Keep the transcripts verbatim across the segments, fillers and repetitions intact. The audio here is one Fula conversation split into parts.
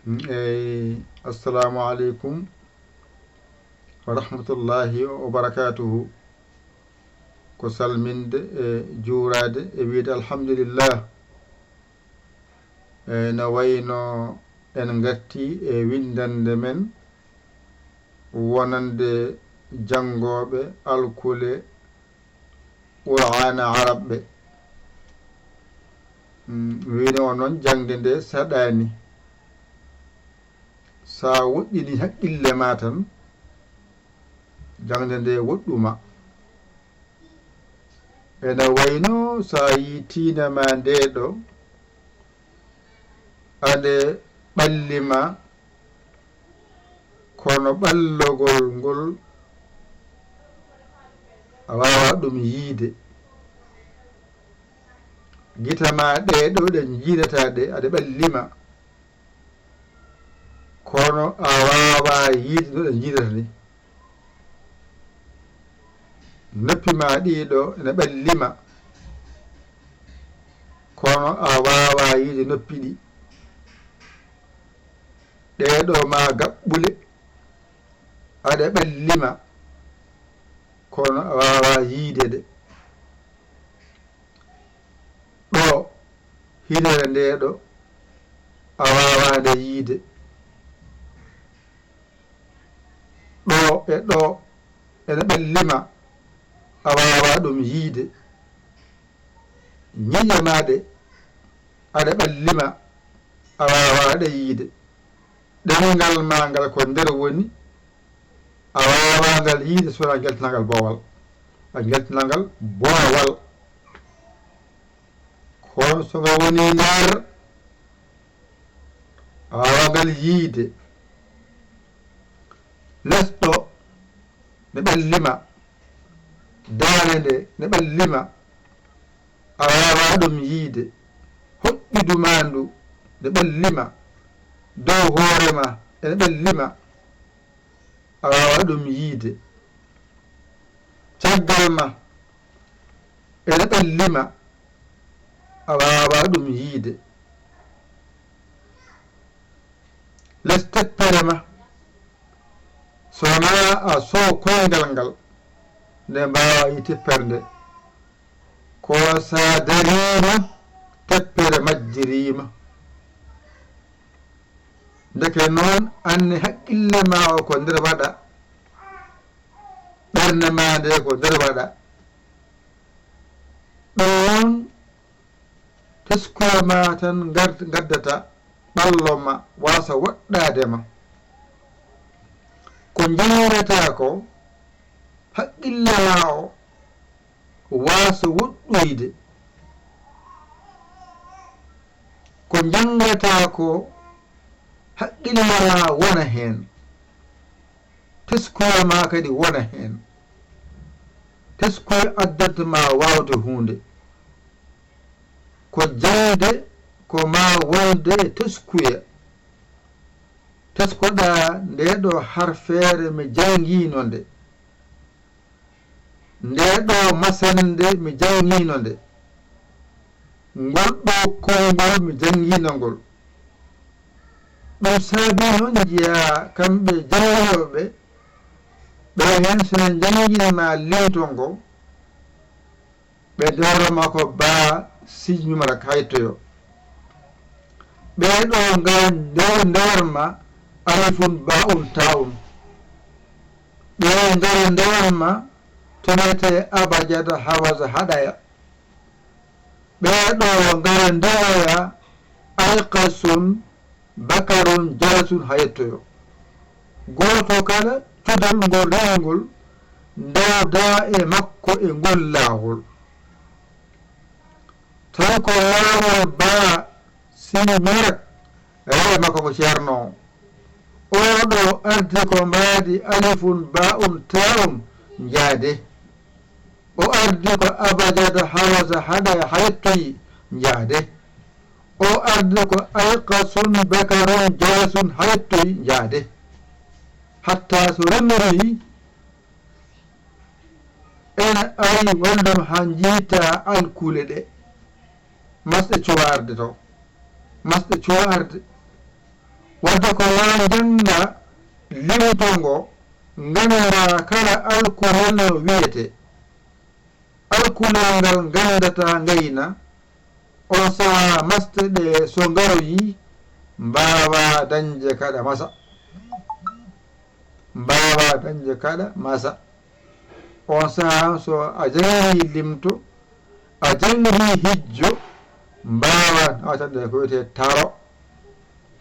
Eyi, assalamu aleykum wa rahmatullahi wa barakatuhu. Ko salminde e juuraade e wiyde alhamdulillah. E no wayno en ngatti e winndannde men wonande janngooɓe alkule Qur'aana Arab ɓe. Mm, mi wini on noon, jaŋde nde saɗaani. So a woɗɗini haqqille ma tan, jaŋde nde woɗɗuma. Ene wayno so a yii tiinde ma nde ɗo, ande ɓalli ma, kono ɓallogol ngol a waawa ɗum yiide. Gite ma ɗe ɗo ɗe njiidata ɗe, aɗe ɓalli ma. Kono a waawa yiide no ɗe njiidata ni. Noppi ma ɗi ɗo ene ɓalli ma. Kono a waawa yiide noppi ɗi. Ɗe ɗo ma gaɓɓule, aɗe ɓalli ma. Kono a waawa yiide ɗe. Ɗo, hitere nde ɗo, a waawa nde yiide. Ɗo e ɗo, ene ɓalli ma, a waawa ɗum yiide. Ñiiƴe ma ɗe, aɗe ɓalli ma, a waawa ɗe yiide. Ɗemngal ma ngal ko nder woni, a waawa ngal yiide so wonaa ngeltangal boowal. A ngeltangal boowal. Kono so nga woni nder, a waawa ngal yiide. Les ɗo ne ɓalli ma, daande nde ne ɓalli ma, a waawa ɗum yiide. Hoɗɗidu ma ndu ne ɓalli ma, dow hoore ma ene ɓalli ma, a waawa ɗum yiide. Caggal ma ene ɓalli ma, a waawa ɗum yiide. Les teppere ma, so wonaa a soo koyngal ngal, nde mbaawa yi teppere nde. Ko so a dariima, teppere majjiriima. Ndeke noon, anne haqqille ma o ko nder waɗa, ɓernde ma nde ko nder waɗa. Ɗum noon, teskuya ma tan ngard-, ngaddata ɓallo ma, waasa woɗɗaade ma. Ko njaŋrata ko, haqqille ma o waasa woɗɗoyde. Ko njaŋrata ko, haqqille ma wona heen. Teskuya ma kadi wona heen. Teskuya addanta ma waawde huunde. Ko jaŋde ko ma wonde e teskuya. Teskoɗa nde ɗo harfeere mi janngiino nde. Nde ɗo masannde mi janngiino nde. Ngol ɗo konngol mi janngiino ngol. Ɗum saabii noon njiyaa kamɓe jannginooɓe ɓe heen so ne njanngini ma liwto ngo, ɓe ndewra ma ko baa siñ mimara kaytoyo. Ɓee ɗo ngara ndew-, ndewar ma alifun baa'un taa'un. Ɓee ngara ndewar ma tenete abajada hawaza haɗaya. Ɓee ɗo ngara ndewoya ayqasun bakarun jalasun haa yettoyo. Gooto kala cudal ngol rewingol ndewda e makko e ngol laawol. Tawi ko laawol baa siñ merak rewe makko ko ceerno. Oo ɗo ardi ko mbaadi alifun baa'un taa'un njaade. O ardi ko abajada hawaza haɗaya haa yettoyi njaade. O ardi ko ayqasun bakarun jalasun haa yettoyi njaade. Hatta so remiri ene ari wallum haa njiita alkule ɗe. Masɗe cuwa arde to. Masɗe cuwa arde. Wadde ko maa njannga limto ngo, nganndaa kala alkulol no wiyetee. Alkulol ngal nganndataa ngayna, on sahaa masɗe ɗee so ngaroyii, mbaawaa dañde kaɗa masa. Mbaawaa dañde kaɗa masa. On sahaa so a janngii limto, a janngii hijjo, mbaawaa nawtande ko wiyetee taro.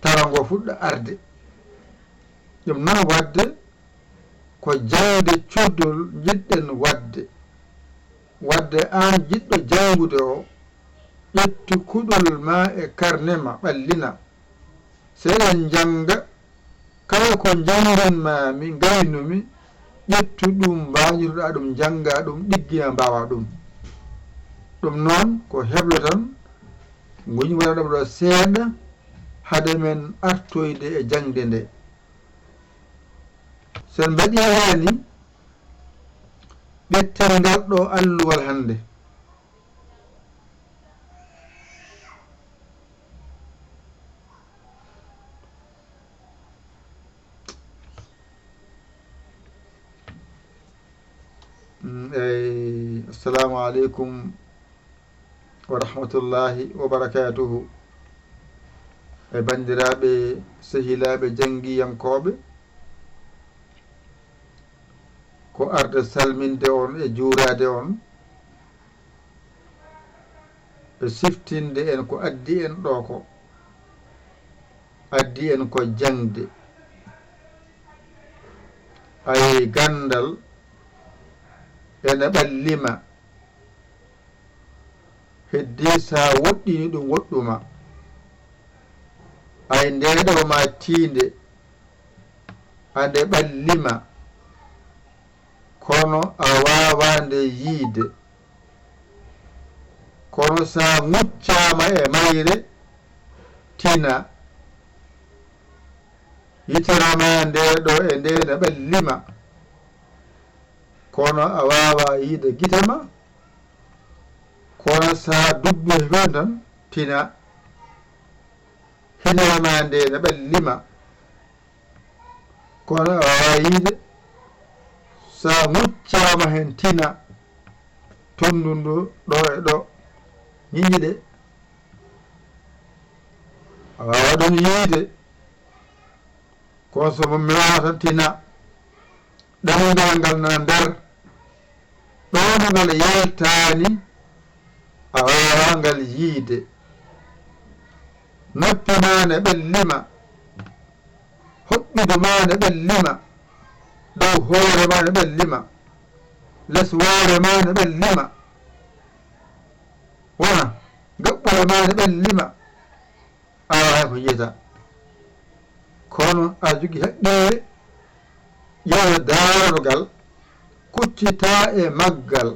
Taro ngo fuɗɗa arde. Ɗum noon wadde ko jaŋde codol njiɗɗen wadde. Wadde aan jiɗɗo janngude o, ƴettu kuɗol ma e karne ma ɓallina. So eɗen njannga, kala ko njannginmaami, ngaynumi, ƴettu ɗum, mbaañitoɗaa ɗum, njanngaa ɗum, ɗiggina mbaawaa ɗum. Ɗum noon ko heblo tan, ngoni waɗa ɗum ɗo seeɗa, hade men artoyde e jaŋde nde. So en mbaɗii heen ni, ƴetten ngal ɗo alluwal hannde. Mm, eey, assalamu aleykum wa rahmatullahi wa barakatuhu. E banndiraaɓe, sehilaaɓe, janngiyankooɓe, ko arde salminde on e juuraade on, e siftinde en ko addi en ɗo ko. Addi en ko jaŋde. Ay ganndal ene ɓalli ma. Heddii so a woɗɗini ɗum woɗɗuma. Ay nde ɗo ma tiinde, a nde ɓalli ma. Kono a waawaa nde yiyde. Kono so a ŋuccaama e mayre, tina. Yitere ma nde ɗo e nde ne ɓalli ma. Kono a waawaa yiyde gite ma. Kono so a dubbi heen tan, tina. Hinere ma nde ne ɓalli ma. Kono a waawaa yiyde, so a ŋuccaama heen tina, tonndu ndu ɗo e ɗo, ñiiñe ɗe. A waawaa ɗum yiyde, kono so mo meewa tan tina, ɗemngal ngal nana nder, ɗo no ngal yaltaani, a waawaa ngal yiyde. Noppi ma ne ɓalli ma, hoɓɓidu ma ne ɓalli ma, dow hoore ma ne ɓalli ma, les woore ma ne ɓalli ma. Wona, gaɓɓoore ma ne ɓalli ma. Alaa hay ko yiyata. Kono a jogii haqqille, ƴeewa daarorgal, kuccitaa e maggal.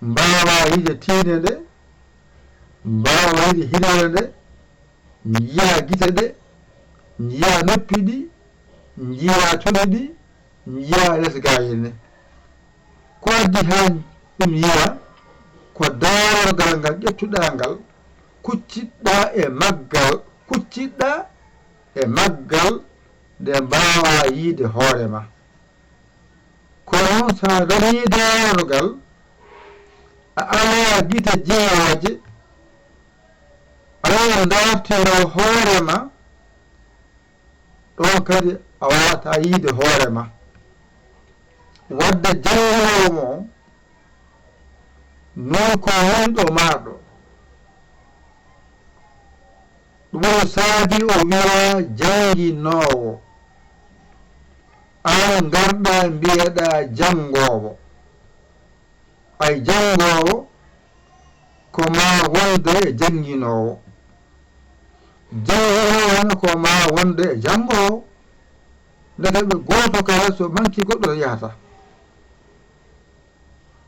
Mbaawaa yiyde tiinde nde, mbaawaa yiyde hinere nde, njiyaa gite ɗe, njiyaa noppi ɗi, njiyaa cuɗi ɗi, njiyaa les gaayi ne. Ko addi haa ɗum yiya, ko daarorgal ngal ƴettuɗaa ngal, kucciɗɗaa e maggal, kucciɗɗaa e maggal nde mbaawaa yiyde hoore ma. Kono so a dañii daarorgal, a alaa gite jiyooje, a alaa ndartinoo hoore ma, ɗoon kadi a waawataa yiyde hoore ma. Wadde janngoowo mo, noon ko woni ɗo maaɗo. Ɗum o saabi o wiyaa jannginoowo. Aan ngarɗaa mbiyeɗaa janngoowo. Ay janngoowo ko maa wonde e jannginoowo. Jannginoowo ne ko maa wonde e janngoowo. Ndeke ɓe gooto kala so manki goɗɗo yahata.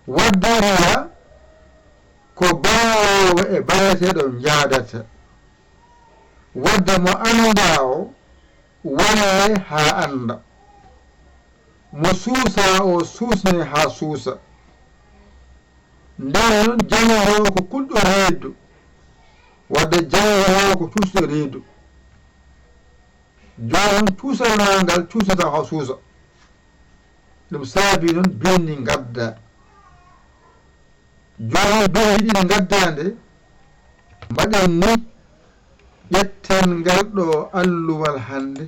Wadde wiya ko balloowo e balleteeɗo njaadata. Wadde mo anndaa o walle haa annda. Mo suusaa o suusne haa suusa. Nden noon janngoowo ko kulɗo reedu. Wadde janngoowo ko cuusɗo reedu. Jooni noon cuusal maa ngal cuusata ko suusa. Ɗum saabi noon binndi ngaddaa. Jooni noon binndi ɗiɗi ngaddaa nde, mbaɗen ni, ƴetten ngal ɗo alluwal hannde.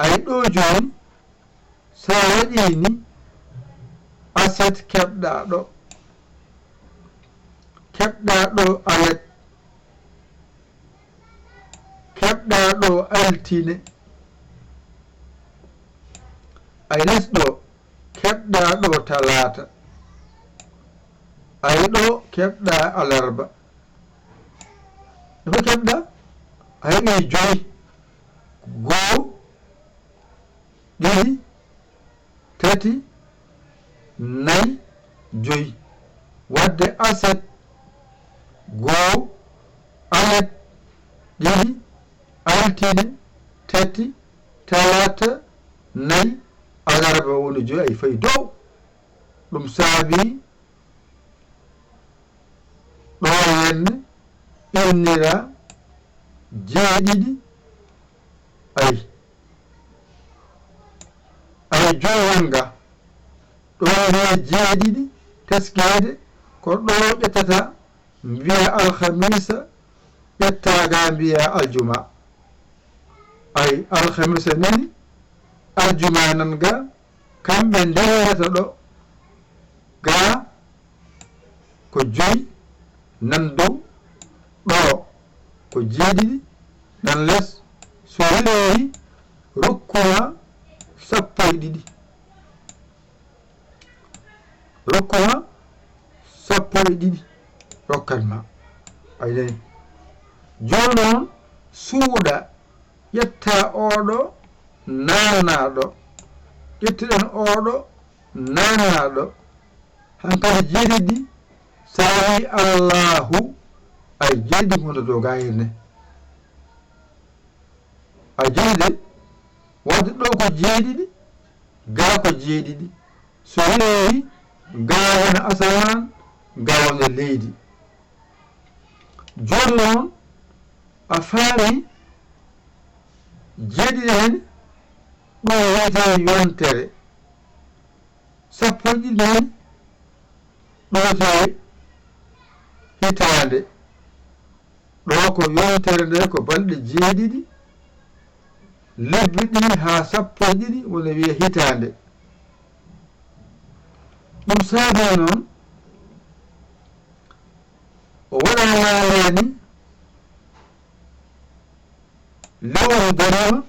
Ay ɗo jooni, so a waɗii ni, aset keɓɗaa ɗo, keɓɗaa ɗo alet, keɓɗaa ɗo altine, ay les ɗo, keɓɗaa ɗo talaata, ay ɗo keɓɗaa alarba. No keɓɗaa? A heɓii joyi, goo, ɗiɗi, tati, nayi, joyi. Waɗde aset, goo, alet, ɗiɗi, altine, tati, talaata, nayi, alarba woni joyi, ay fayi dow. Ɗum saabi ɗo henne innira jeeɗiɗi, ay, ay joyi wonga. Ɗo wiye jeeɗiɗi teskeede ko ɗo ƴettata mbiya alhamisa, ƴetta ga mbiya aljuma. Ay alhamisa nani, aljuma nan ga, kamɓe ndewrata ɗo ga ko joyi, nan dow, ɗo ko jeeɗiɗi, nan les, so rewi rokkuma sappo e ɗiɗi. Rokkuma sappo e ɗiɗi, rokkat ma. Ay nani. Jooni noon suuɗa, ƴetta oɗo, naana ɗo. Ƴettuɗen oɗo, naana ɗo. Hankadi jeeɗiɗi, so a wii Allahu, ay jeeɗiɗi ngonta dow ga henne. A jeeɗiɗi, wadde ɗo ko jeeɗiɗi, ga ko jeeɗiɗi. So rewi, ga wona asamaan, ga wona leydi. Jooni noon, a faami jeeɗiɗi heen, ɗum wiyetee yontere. Sappo e ɗiɗi heen, ɗum wiyetee hitaande. Ɗo ko yontere nde ko balɗe jeeɗiɗi, lebbi ɗi haa sappo e ɗiɗi wona wiye hitaande. Ɗum saabi noon, o waɗa laaleeni lewru darima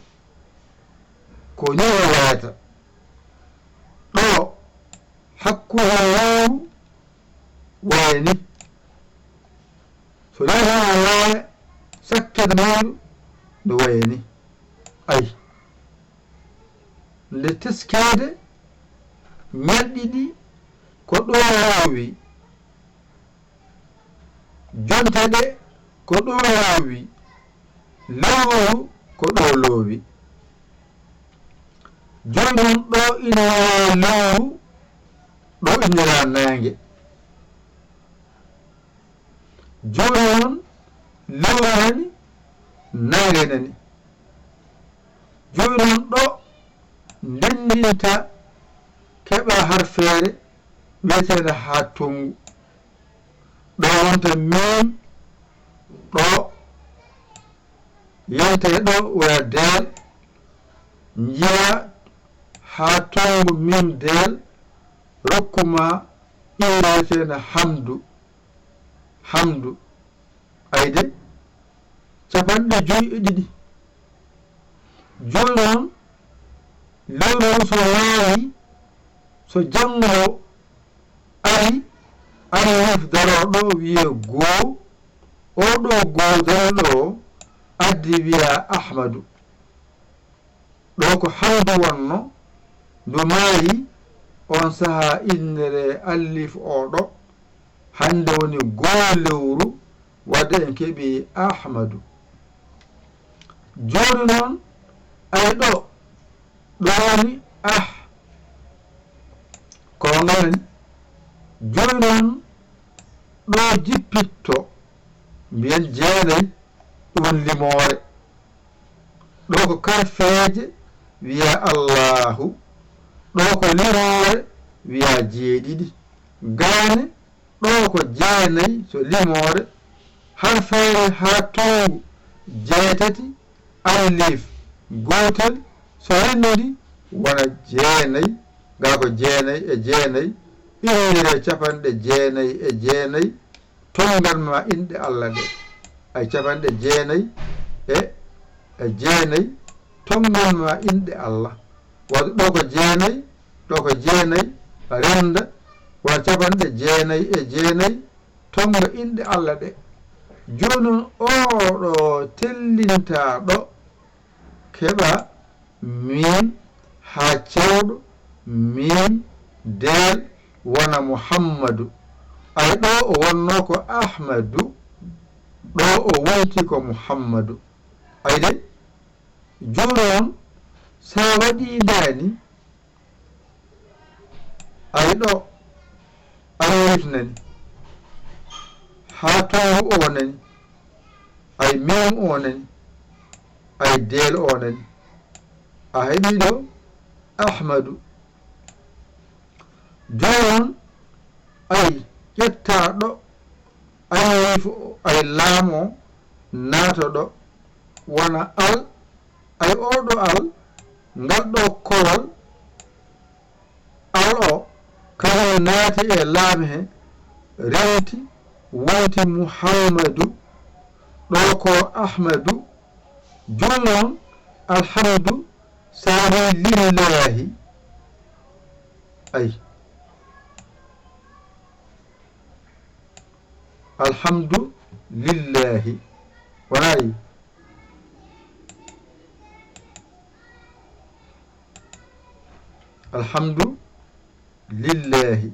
ko ni o wayata. Ɗo hakkunde lewru waye ni. So lewru waye sakkede mawɗo no waye ni. Ay. Nde teskeede ñalɗi ɗi ko ɗo laawi. Jonte ɗe ko ɗo laawi, lewru ko ɗo loowi. Jooni noon ɗo innira lewru, ɗo innira naange. Jooni noon lewru nani, naange nani. Jooni noon ɗo ndenndinta keɓa harfeere wiyeteende haa tonngu. Ɗo wonta miim, ɗo yonta e ɗo wona deel, njiya haa tonngu miim deel, rokkuma innde wiyeteende hamdu, hamdu. Ayde, capanɗe joyi e ɗiɗi. Jooni noon, lewru ndu so laawi, so janngo ari, ari wif daroo ɗo wiye goo, oo ɗo goo daroo ɗo addi wiya Ahmadu. Ɗo ko hamdu wonno, ndu maayi, oon sahaa inniree allif oo ɗo, hannde woni goo lewru, wadde en keɓii Ahmadu. Jooni noon, ay ɗo, ɗo woni ah, ko ngalani. Jooni noon, ɗo jippitto, mbiyen jeenayi, ɗum woni limoore. Ɗo ko karfeeje wiya Allaahu. Ɗo ko limoore wiya jeeɗiɗi. Gaane, ɗo ko jeenay so limoore. Harfeere haa tonngu jeetati, alif gootel, so rimiri wona jeenay. Gaa ko jeenay e jeenay, innire capanɗe jeenay e jeenay, tonngan ma inɗe Alla ɗe. Ay capanɗe jeenay e, e jeenay, tonngan ma inɗe Alla. Waɗu ɗo ko jeenay, ɗo ko jeenay, renda, wona capanɗe jeenay e jeenay, tonnga inɗe Alla ɗe. Jooni noon, oo ɗo tellintaa ɗo, keɓa miim haa cewɗo miim deel wona Muhammadu. Ay ɗo o wonnoo ko Ahmadu, ɗo o wonti ko Muhammadu. Ay de, jooni noon, so a waɗii ndaani, ay ɗo alif nani, haa tonngu o nani, ay miim o nani, ay deel o nani. A heɓii ɗo Ahmadu. Jooni noon, ay ƴettaa ɗo alif o, ay laam o naata ɗo, wona al, ay oo ɗo al, ngal ɗo kowal, al o, kañum naati e laam he, renti, wonti Muhammadu, ɗo ko Ahmadu. Jooni noon, alhamdu, saabi lillaahi. Ay. Alhamdu lillaahi. Wonaa yi? Alhamdu lillaahi.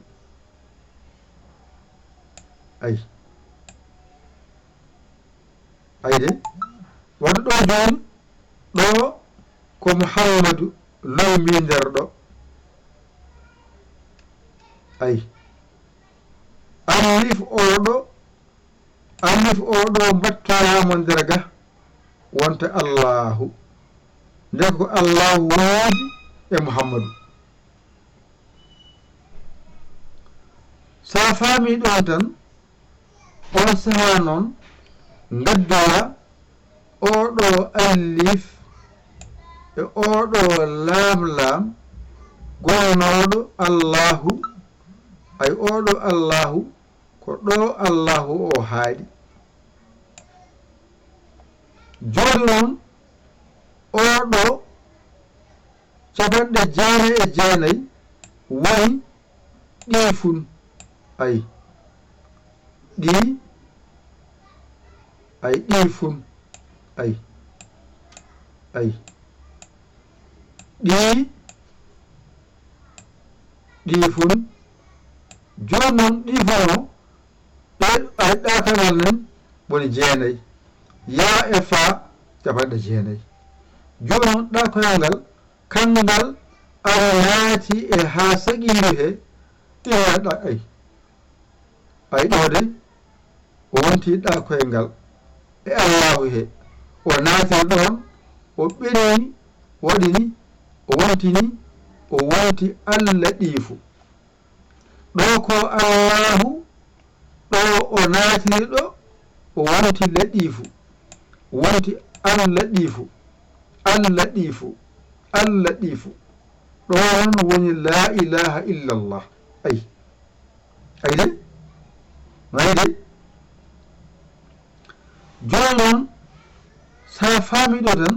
Ay. Ay de. Waɗu ɗo jooni, ɗo ko Muhammadu lombi nder ɗo. Ay. Alif o ɗo, alif o ɗo mbattoyaama nder ga, wonta Allaahu. Nden ko Allaahu woodi e Muhammadu. So a faamii ɗoon tan, oon sahaa noon, ngaddoya oo ɗo alif e oo ɗo laam laam gonnooɗo Allaahu, ay oo ɗo Allaahu, ko ɗo Allaahu o haaɗi. Jooni noon, oo ɗo capanɗe jeenay e jeenay woni ɗii fun. Ay. Ɗii. Ay, ɗii fun. Ay. Ay. Ɗii. Ɗii fun. Jooni noon, ɗii fun o, ɓe, ay, ɗakanal nen woni jeenay. Yaa e faa capanɗe jeenay. Jooni noon, ɗakoyal ngal, kanngal, ara naati e haa saqiiru he, ina ɗa-, ay. Ay, ɗo de, o wonti ɗakoyal ngal e Allaahu he. O naatiri ɗoon, o ɓenni, waɗi ni, o wonti ni, o wonti Alla ɗiifu. Ɗo ko Allaahu, ɗo o naatiri ɗo, o wonti Laɗiifu, wonti Al-Laɗiifu, Al-Laɗiifu, Al-Laɗiifu. Ɗo noon woni laa ilaaha illallah. Ay. Ay de? Ay de? Jooni noon, so a faamii ɗo tan,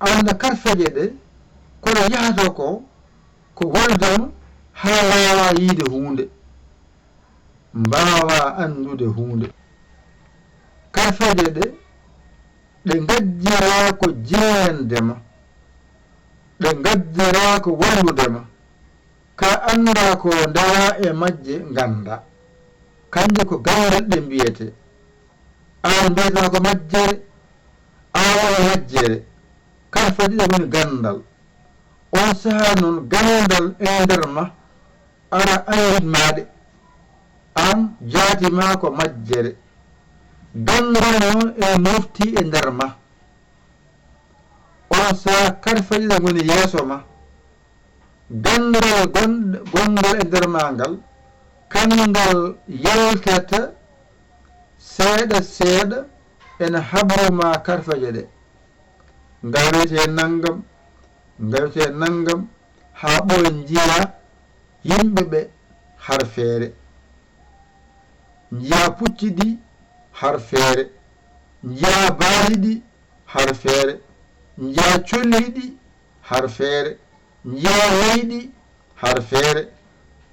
annda karfeeje ɗe, kono yahata ko, ko wallidama haa mbaawa yiide huunde, mbaawa anndude huunde. Karfeeje ɗe, ɗe ngajjiraa ko jeeyande ma, ɗe ngajjiraa ko wallude ma. Ka anndaa ko ndewaa e majje nganndaa. Kanje ko ganndal ɗe mbiyetee. Aan mbiyetaa ko majjere, aan woni majjere. Karfeeje ɗe woni ganndal. On sahaa noon ganndal e nder ma, ara anndit maa ɗe. Aan jaati maa ko majjere. Ganndal noon ene mofti e nder ma. On sahaa karfaje ɗe ngoni yeeso ma. Ganndal gon-, gonngol e nder maa ngal, kanngal yaltata seeɗa seeɗa ene habru maa karfaje ɗe. Ngal wiyetee nanngam, ngal wiyetee nanngam, haa ɓooya njiyaa yimɓe ɓe har feere. Njiyaa pucci ɗi har feere. Njiyaa baali ɗi har feere. Njiyaa colli ɗi har feere. Njiyaa leyɗi har feere.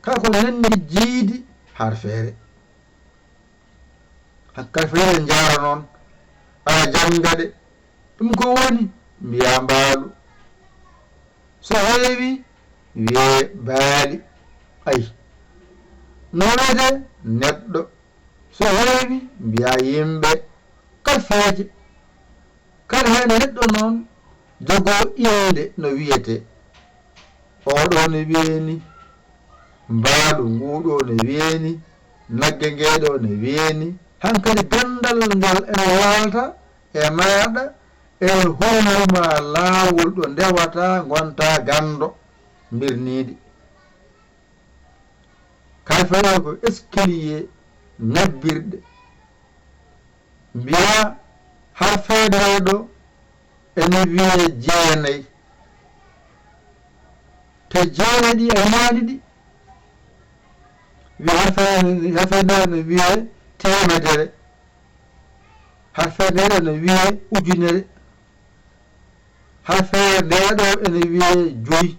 Kala ko nanndi jiydi har feere. Hakkadi fayde njaara noon, aɗa jannga ɗe. Ɗum ko woni? Mbiyaa mbaalu. So heewi, wiyee baali. Ay. No wiyetee? Neɗɗo. So heewi, mbiyaa yimɓe. Karfaaje. Kala heen neɗɗo noon jogoo innde no wiyetee. Oɗo ne wiyeeni, mbaalu nguu ɗoo ne wiyeeni, nagge ngee ɗoo ne wiyeeni. Hankadi ganndal ngal ene waalta e maaɗa, ene hollu maa laawol ɗo ndewataa ngontaa ganndo mbirniiɗi. Kadi fayda ko escalier ñabbirɗe. Mbiyaa har feedeeɗo ene wiyee jeenayi. Te jeenayi ɗi a yiyaani ɗi. Wi har fe-, har feedeeɗo ene wiyee teemedere. Har feedeeɗo ene wiyee ujunere. Har feedeeɗo ene wiyee joyi.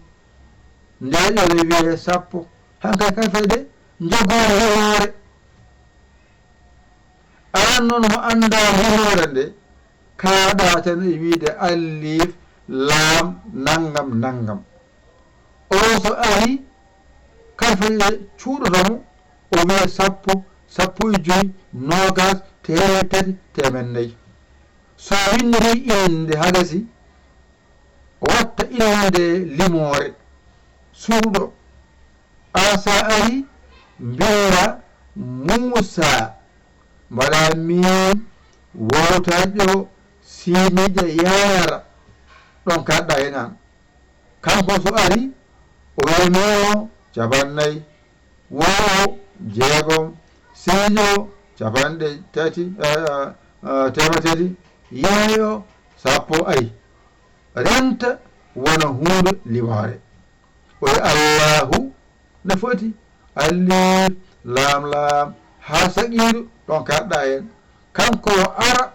Ndeeɗo ene wiyee sappo. Hankadi kala fayde njogoo hoore. Aan noon mo anndaa limoore nde, kaaɗaa tan e wiyde alliif, laam, nanngam, nanngam. Oo so arii, kala fayde cuuɗoto mo, o wiya sappo, sappo e joyi, noogaas, teemedde tati, teemedde nayi. So winndii innde haa gasi, o watta innde limoore, suuɗo. Aan so arii, mbinnda Muusaa, mbaɗaa miim, wowtaƴƴo, siiniiƴe, yaara. Ɗoon kaaɗɗaa heen aan. Kanko so arii, o wiya miimo cappanɗe nayi, woowo jeegom, siiƴo capanɗe tati, eh, eh, eh, teemedde tati, yaayo sappo, ay. Renta wona huunde limoore. O wiya Allaahu ne foti, alliif, laam, laam, haa saqiiru, ɗoon kaaɗɗaa heen. Kanko o ara,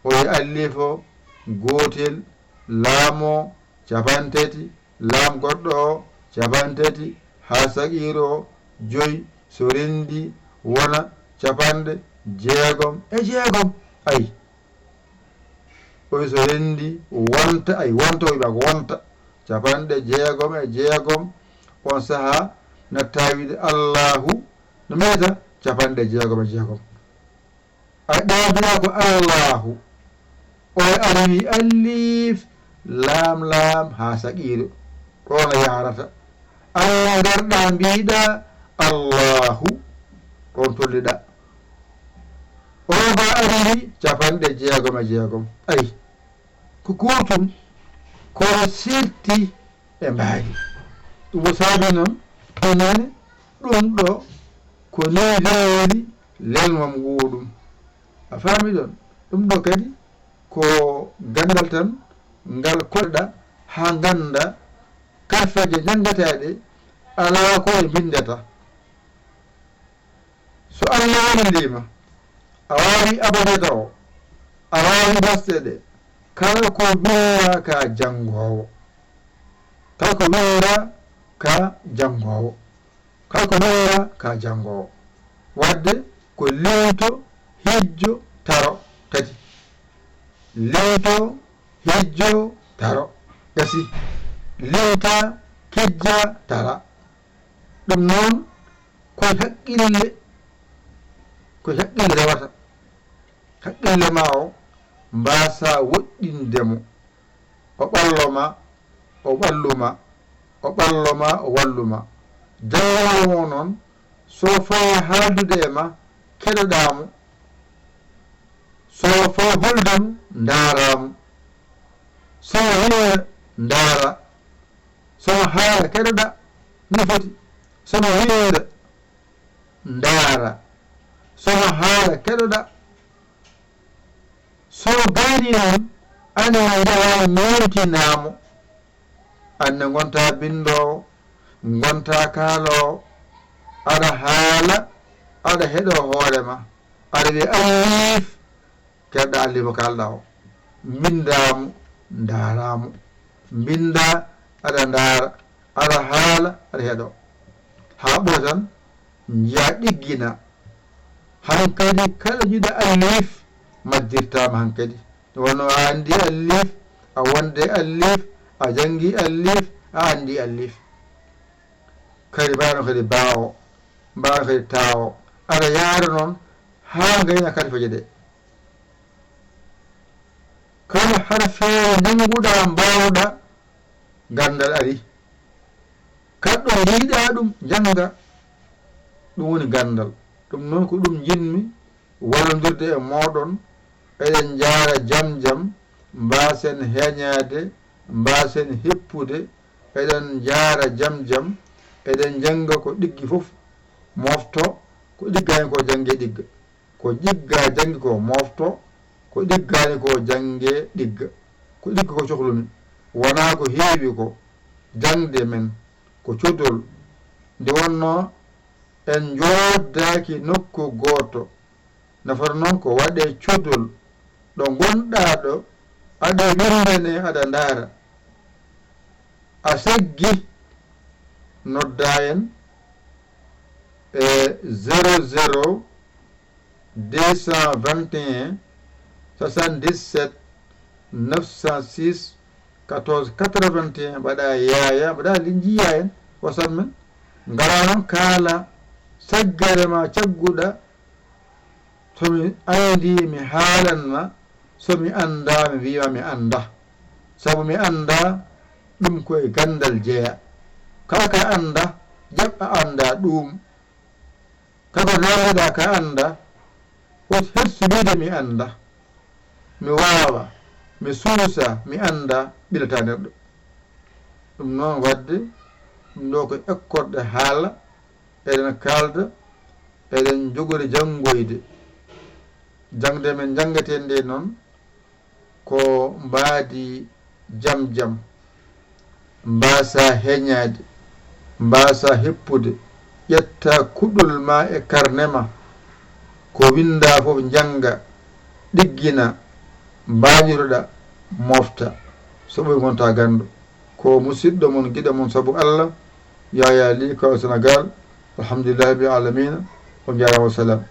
o wiya alliif o gootel, laam o cappanɗe tati, laam goɗɗo o cappanɗe tati, haa saqiiru o joyi, so renndii wona cappanɗe jeegom e jeegom. Ay. O wi so renndii wonta, ay, wonta, o wiya ko wonta. Cappanɗe jeegom e jeegom, oon sahaa nattaa wiide Allaahu, no meeta cappanɗe jeegom e jeegom. A ɗaabira ko Allaahu. O ari wi alliif, laam, laam, haa saqiiru. Ɗoon a yaarata. Aan ngarɗaa mbiiɗaa Allaahu. Ɗoon tolliɗaa. Oo ba ari wi cappanɗe jeegom e jeegom. Ay. Ko gootum, kono sirti e mbaadi. Ɗum o saabi noon, enen ɗum ɗo ko nii lelniri lelmam nguɗum. A faami ɗon? Ɗum ɗo kadi ko ganndal tan ngal koɗɗa haa ngannda karfeeje janngataaɗe alaa ko e mbinndata. So Allah wallii ma, a waawi abajada o, a waawi basɗe ɗe, kala ko winndaa ka janngoowo. Kala ko winndaa ka janngoowo. Kala ko winndaa ka janngoowo. Waɗde ko liwto, hijjo, taro, tati. Liwto, hijjo, taro. Gasi. Liwta, kijja, tara. Ɗum noon, ko e haqqille, ko e haqqille rewata. Haqqille ma o, mbaasa woɗɗinde mo. O ɓallo ma, o ɓallu ma, o ɓallo ma, o wallu ma. Janngoowo mo noon, so fawi haaldude e ma, keɗoɗaa mo. So fawi holde mo, ndaaraa mo. Somo wiyeede ndaara. Somo haala keɗoɗa no foti. Somo wiyeede ndaara. Somo haala keɗoɗa. So gayni noon, aan ne njaha ñeewtinaa mo. Aan ne ngontaa binndoowo, ngontaa kaaloowo. Aɗa haala, aɗa heɗoo hoore ma. Aɗa wiya alliif, keɗoɗaa alliif mo kaalɗaa o. Mbinndaa mo, ndaaraa mo. Mbinndaa, aɗa ndaara, aɗa haala, aɗa heɗoo. Haa ɓura tan, njiyaa ɗiggina. Hankadi kala jiɗɗo alliif majjirtaama hankadi. Wonno a anndi alliif, a wonde alliif, a janngi alliif, a anndi alliif. Kadi mbaɗano kadi baawo, mbaɗano kadi taawo. Aɗa yaara noon haa ngayna kalfaje ɗe. Kala harfeere njannguɗaa mbaawɗaa, ganndal ari. Kala ɗo njiiɗaa ɗum, njannga. Ɗum woni ganndal. Ɗum noon ko ɗum njiɗmi wallondirde e mooɗon. Eɗen njaara jam jam, mbaasen heñaade, mbaasen heppude. Eɗen njaara jam jam, eɗen njannga ko ɗiggi fof, moofto, ko ɗiggaani ko jannge ɗigga. Ko jigga janngi ko moofto, ko ɗiggaani ko jannge ɗigga. Ko ɗigga ko cohlumi, wonaa ko heewi ko. Jaŋde men ko codol. Nde wonnoo en njooddaaki nokku gooto, nafata noon ko waɗee codol ɗo ngonɗaa ɗo, aɗa winndane, aɗa ndaara. A seggi, noddaa en e zéro zéro deux cent vingt et un soixante-dix-sept neuf cent six quatorze quatre-vingt-un, mbaɗa yaaya, mbaɗa linji yaaya en, WhatsApp men. Ngara noon kaala saggere ma cagguɗa. So mi anndi, mi haalan ma. So mi annda, mi wiya mi annda. Sabu mi annda, ɗum ko e ganndal jeya. Kala ka annda, jaɓ a annda ɗum. Kala ko nanduɗa ka annda, wot hersu wiide mi annda. Mi waawa, mi suusa, mi annda, ɓilata neɗɗo. Ɗum noon waɗde, ɗum ɗo ko ekkorɗe haala, eɗen kaalda, eɗen njogori janngoyde. Jaŋde men njanngetee nde noon, ko mbaadi jam jam, mbaasa heñaade, mbaasa heppude, ƴetta kuɗol ma e karne ma, ko winndaa fof njannga, ɗiggina, mbaajotoɗa, mofta, so ɓooyi ngonta ganndo. Ko musiɗɗo mon, giɗo mon sabu Allah, Yaya Ly, Kaolack, Sénégal. Alhamdulillahi rabbil alamina. On njaaraama, wa salaam.